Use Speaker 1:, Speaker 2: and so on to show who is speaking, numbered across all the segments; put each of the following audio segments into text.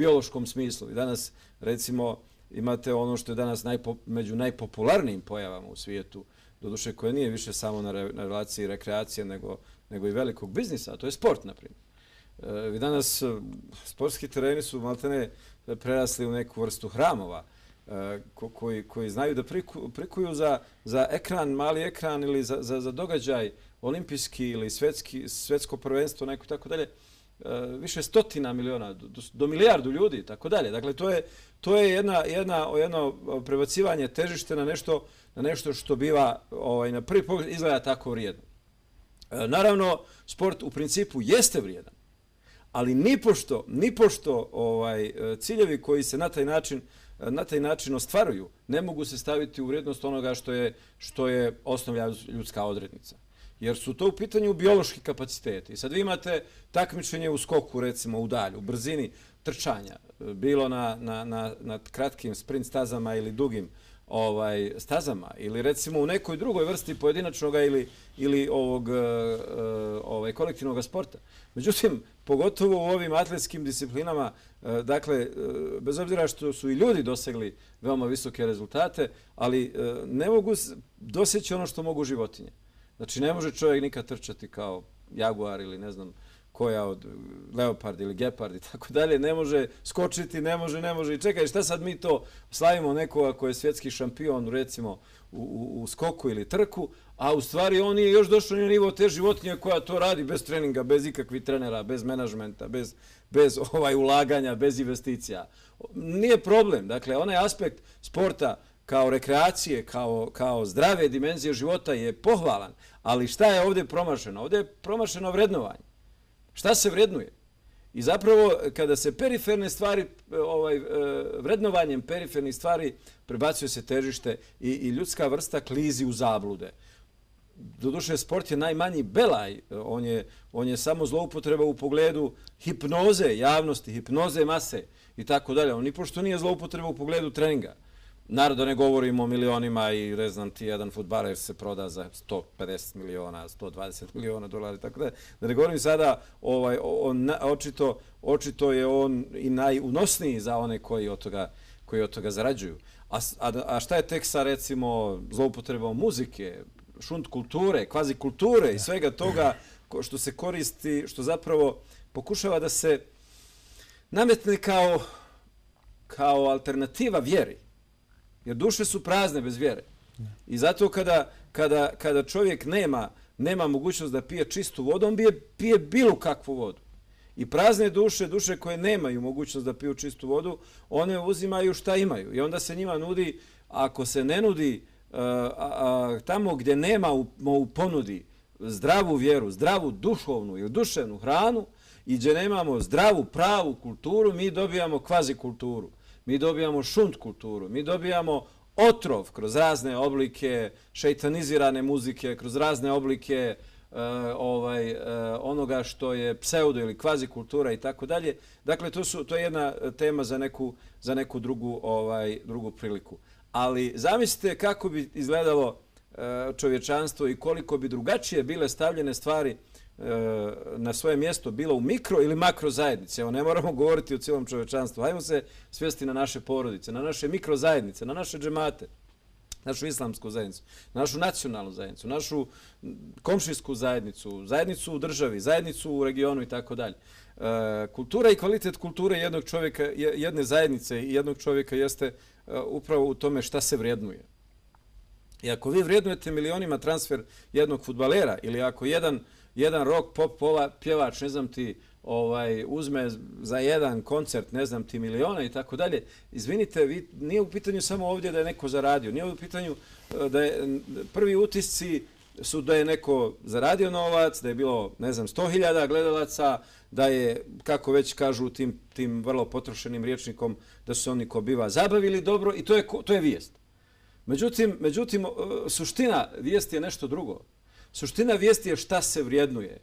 Speaker 1: biološkom smislu. I danas, recimo, imate ono što je danas među najpopularnijim pojavama u svijetu, doduše koje nije više samo na relaciji rekreacije, nego i velikog biznisa, a to je sport, na primjer. I danas sportski tereni su maltene prerasli u neku vrstu hramova koji znaju da prikuju za ekran, mali ekran ili za događaj olimpijski ili svetsko prvenstvo, neko i tako dalje, više stotina miliona, do milijardu ljudi i tako dalje. Dakle, to je jedno prebacivanje težište na nešto što biva na prvi pogled izgleda tako vrijedno. Naravno, sport u principu jeste vrijedan, ali nipošto ciljevi koji se na taj način ostvaruju ne mogu se staviti u vrijednost onoga što je osnovna ljudska odrednica. Jer su to u pitanju biološki kapaciteti. Sad vi imate takmičenje u skoku, recimo u dalju, u brzini trčanja, bilo na kratkim sprint stazama ili dugim stazama, ili recimo u nekoj drugoj vrsti pojedinačnog ili ovog kolektivnog sporta. Međutim, pogotovo u ovim atletskim disciplinama, dakle, bez obzira što su i ljudi dosegli veoma visoke rezultate, ali ne mogu doseći ono što mogu životinje. Znači, ne može čovjek nikad trčati kao jaguar ili ne znam koja od leopard ili gepard i tako dalje, ne može skočiti, ne može. I čekaj, šta sad mi to slavimo nekoga koji je svjetski šampion, recimo, u skoku ili trku, a u stvari on je još došao na nivo te životinje koja to radi bez treninga, bez ikakvih trenera, bez menadžmenta, bez ulaganja, bez investicija. Nije problem. Dakle, onaj aspekt sporta kao rekreacije, kao zdrave dimenzije života je pohvalan, ali šta je ovdje promašeno? Ovdje je promašeno vrednovanje. Šta se vrednuje? I zapravo, kada se periferne stvari, vrednovanjem perifernih stvari prebacuje se težište i ljudska vrsta klizi u zablude. Doduše, sport je najmanji belaj. On je samo zloupotreba u pogledu hipnoze javnosti, hipnoze mase i tako dalje. On nipošto nije zloupotreba u pogledu treninga. Naravno, ne govorimo o milionima i ne znam ti, jedan fudbaler se proda za 150 miliona, 120 miliona dolara i tako da. Da ne govorim sada, očito je on i najunosniji za one koji od toga zarađuju. A šta je tek sa, recimo, zloupotrebom muzike, šunt kulture, kvazi kulture i svega toga što se koristi, što zapravo pokušava da se nametne kao alternativa vjeri. Jer duše su prazne bez vjere. I zato kada čovjek nema mogućnost da pije čistu vodu, on pije bilo kakvu vodu. I prazne duše koje nemaju mogućnost da piju čistu vodu, one uzimaju šta imaju. I onda se njima nudi, ako se ne nudi tamo gdje nema u ponudi zdravu vjeru, zdravu dušovnu ili duševnu hranu i gdje nemamo zdravu, pravu kulturu, mi dobijamo kvazi kulturu. Mi dobijamo šunt kulturu, mi dobijamo otrov kroz razne oblike šeitanizirane muzike, kroz razne oblike onoga što je pseudo ili kvazi kultura i tako dalje. Dakle, to je jedna tema za neku drugu priliku. Ali zamislite kako bi izgledalo čovječanstvo i koliko bi drugačije bile stavljene stvari na svoje mjesto, bilo u mikro ili makro zajednice. Evo, ne moramo govoriti o cijelom čovječanstvu. Hajmo se svesti na naše porodice, na naše mikro zajednice, na naše džemate, našu islamsku zajednicu, našu nacionalnu zajednicu, našu komšijsku zajednicu, zajednicu u državi, zajednicu u regionu i tako dalje. Kultura i kvalitet kulture jednog čovjeka, jedne zajednice i jednog čovjeka jeste upravo u tome šta se vrijednuje. I ako vi vrijednujete milionima transfer jednog fudbalera ili ako jedan rock pop pjevač, ne znam ti, uzme za jedan koncert, ne znam ti, miliona i tako dalje, izvinite, nije u pitanju samo ovdje da je neko zaradio, nije u pitanju da je prvi utisci su da je neko zaradio novac, da je bilo, ne znam, 100.000 gledalaca, da je, kako već kažu tim vrlo potrošenim rječnikom, da su se oni ko biva zabavili dobro i to je vijest. Međutim, suština vijesti je nešto drugo. Suština vijesti je šta se vrijednuje.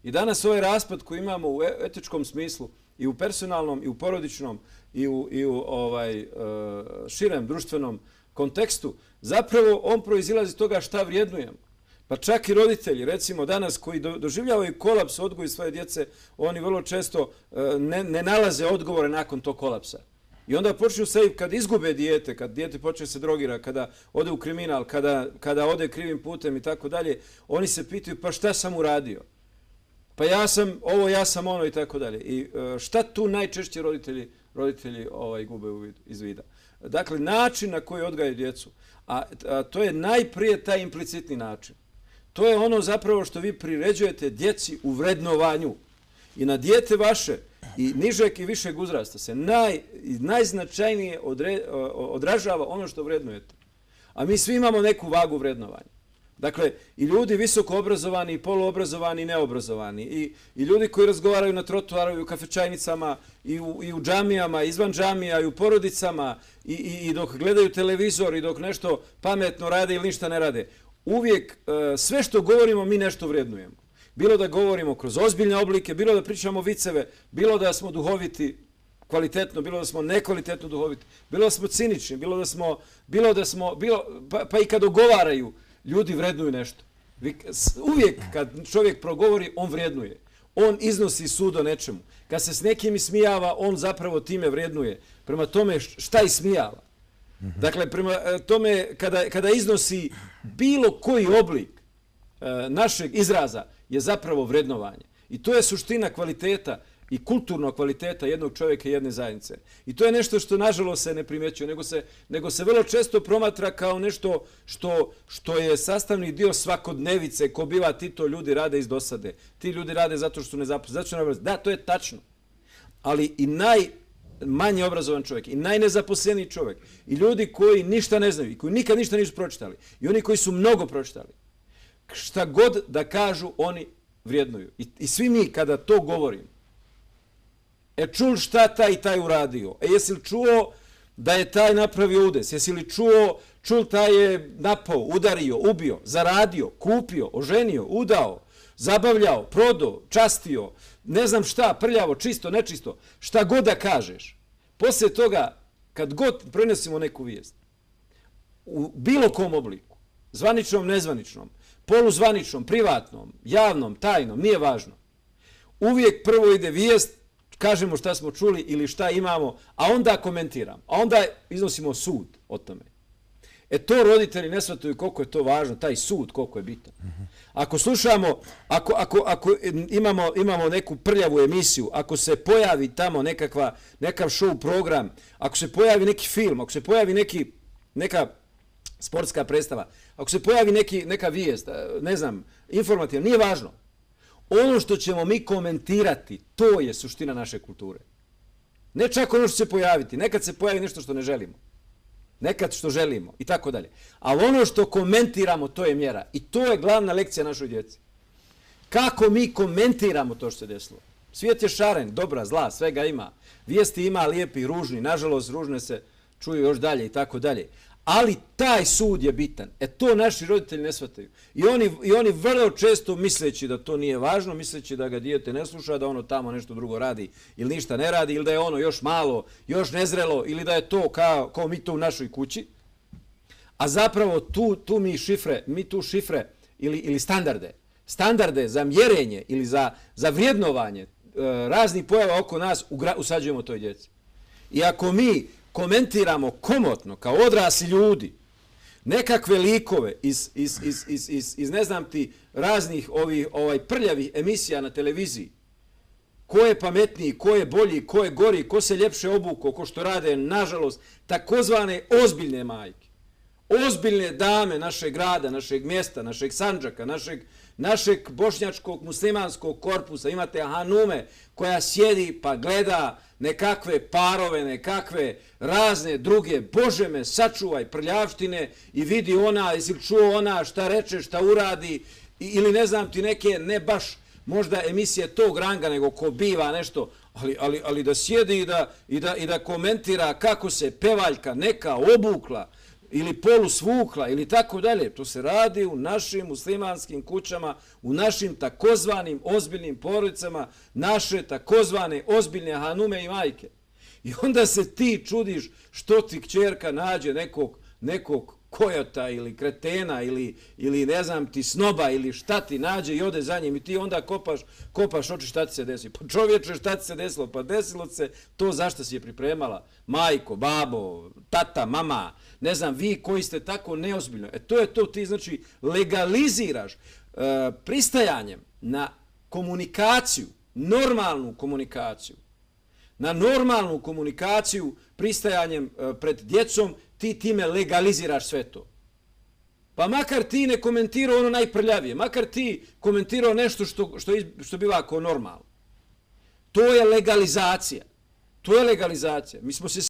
Speaker 1: I danas ovaj raspad koji imamo u etičkom smislu i u personalnom i u porodičnom i u širem društvenom kontekstu, zapravo on proizilazi iz toga šta vrijednujemo. Pa čak i roditelji, recimo danas koji doživljavaju kolaps u odgoju svoje djece, oni vrlo često ne nalaze odgovore nakon tog kolapsa. I onda počnu se, kad izgube dijete, kad dijete počne se drogira, kada ode u kriminal, kada ode krivim putem i tako dalje, oni se pitaju pa šta sam uradio? Pa ja sam ovo, ja sam ono i tako dalje. I šta tu najčešće roditelji gube iz vida? Dakle, način na koji odgajaju djecu, a to je najprije taj implicitni način. To je ono zapravo što vi priređujete djeci u vrednovanju. I na dijete vaše i nižeg i višeg uzrasta se najznačajnije odražava ono što vrednujete. A mi svi imamo neku vagu vrednovanja. Dakle, i ljudi visoko obrazovani, i poluobrazovani, i neobrazovani, i ljudi koji razgovaraju na trotoaru, i u kafečajnicama, i u džamijama, izvan džamija, i u porodicama, i dok gledaju televizor, i dok nešto pametno rade ili ništa ne rade. Uvijek sve što govorimo mi nešto vrednujemo. Bilo da govorimo kroz ozbiljne oblike, bilo da pričamo viceve, bilo da smo duhoviti kvalitetno, bilo da smo nekvalitetno duhoviti, bilo da smo cinični, pa i kad ogovaraju, ljudi vrednuju nešto. Uvijek kad čovjek progovori, on vrednuje. On iznosi sud o nečemu. Kad se s nekim ismijava, on zapravo time vrednuje. Prema tome šta ismijava? Dakle, prema tome kada iznosi bilo koji oblik našeg izraza je zapravo vrednovanje. I to je suština kvaliteta i kulturnog kvaliteta jednog čovjeka i jedne zajednice. I to je nešto što nažalost se ne primjećuje, nego se vrlo često promatra kao nešto što je sastavni dio svakodnevice, ko biva ti to ljudi rade iz dosade. Ti ljudi rade zato što su nezaposleni. Da, to je tačno. Ali i najmanje obrazovan čovjek, i najnezaposleniji čovjek, i ljudi koji ništa ne znaju, i koji nikad ništa nisu pročitali, i oni koji su mnogo pročitali, šta god da kažu, oni vrijednuju. I svi mi kada to govorimo, čul šta taj uradio? Jesi li čuo da je taj napravio udes? Jesi li čul taj je napao, udario, ubio, zaradio, kupio, oženio, udao, zabavljao, prodao, častio, ne znam šta, prljavo, čisto, nečisto, šta god da kažeš. Poslije toga, kad god prenesimo neku vijest, u bilo kom obliku, zvaničnom, nezvaničnom, poluzvaničnom, privatnom, javnom, tajnom, nije važno. Uvijek prvo ide vijest, kažemo šta smo čuli ili šta imamo, a onda komentiramo, a onda iznosimo sud o tome. To roditelji ne shvataju koliko je to važno, taj sud koliko je bitan. Ako slušamo, ako imamo neku prljavu emisiju, ako se pojavi tamo nekav show program, ako se pojavi neki film, ako se pojavi neka sportska predstava, ako se pojavi neka vijest, ne znam, informativna, nije važno. Ono što ćemo mi komentirati, to je suština naše kulture. Ne čak ono što će se pojaviti. Nekad se pojavi nešto što ne želimo. Nekad što želimo i tako dalje. Ali ono što komentiramo, to je mjera. I to je glavna lekcija našoj djeci. Kako mi komentiramo to što se desilo. Svijet je šaren, dobra, zla, svega ima. Vijesti ima, lijepi, ružni. Nažalost, ružne se čuju još dalje i tako dalje. Ali taj sud je bitan. To naši roditelji ne shvataju. I oni vrlo često misleći da to nije važno, misleći da ga dijete ne sluša, da ono tamo nešto drugo radi ili ništa ne radi, ili da je ono još malo, još nezrelo, ili da je to kao mi to u našoj kući. A zapravo mi tu šifre ili standarde za mjerenje ili za vrijednovanje raznih pojava oko nas usađujemo toj djeci. I ako mi komentiramo komotno, kao odrasli ljudi, nekakve likove iz ne znam ti raznih prljavih emisija na televiziji, ko je pametniji, ko je bolji, ko je gori, ko se ljepše obuko, ko što rade, nažalost, takozvane ozbiljne majke, ozbiljne dame našeg grada, našeg mjesta, našeg Sandžaka, našeg bošnjačkog muslimanskog korpusa, imate Hanume koja sjedi pa gleda nekakve parove, nekakve razne druge, Bože me sačuvaj prljavštine i vidi ona, jesi čuo ona šta reče, šta uradi, ili ne znam ti neke, ne baš možda emisije tog ranga, nego ko biva nešto, ali da sjedi i da komentira kako se pevaljka neka obukla, ili polusvukla ili tako dalje. To se radi u našim muslimanskim kućama, u našim takozvanim ozbiljnim porodicama, naše takozvane ozbiljne hanume i majke. I onda se ti čudiš što ti kćerka nađe nekog kojota ili kretena ili ne znam ti snoba ili šta ti nađe i ode za njim i ti onda kopaš oči šta ti se desi. Pa čovječe, šta ti se desilo? Pa desilo se to zašto si je pripremala majko, babo, tata, mama, ne znam, vi koji ste tako neozbiljno. To je to, ti znači legaliziraš pristajanjem na komunikaciju, normalnu komunikaciju, na normalnu komunikaciju pristajanjem pred djecom, ti time legaliziraš sve to. Pa makar ti ne komentirao ono najprljavije, makar ti komentirao nešto što biva ako normalno. To je legalizacija. To je legalizacija. Mi smo se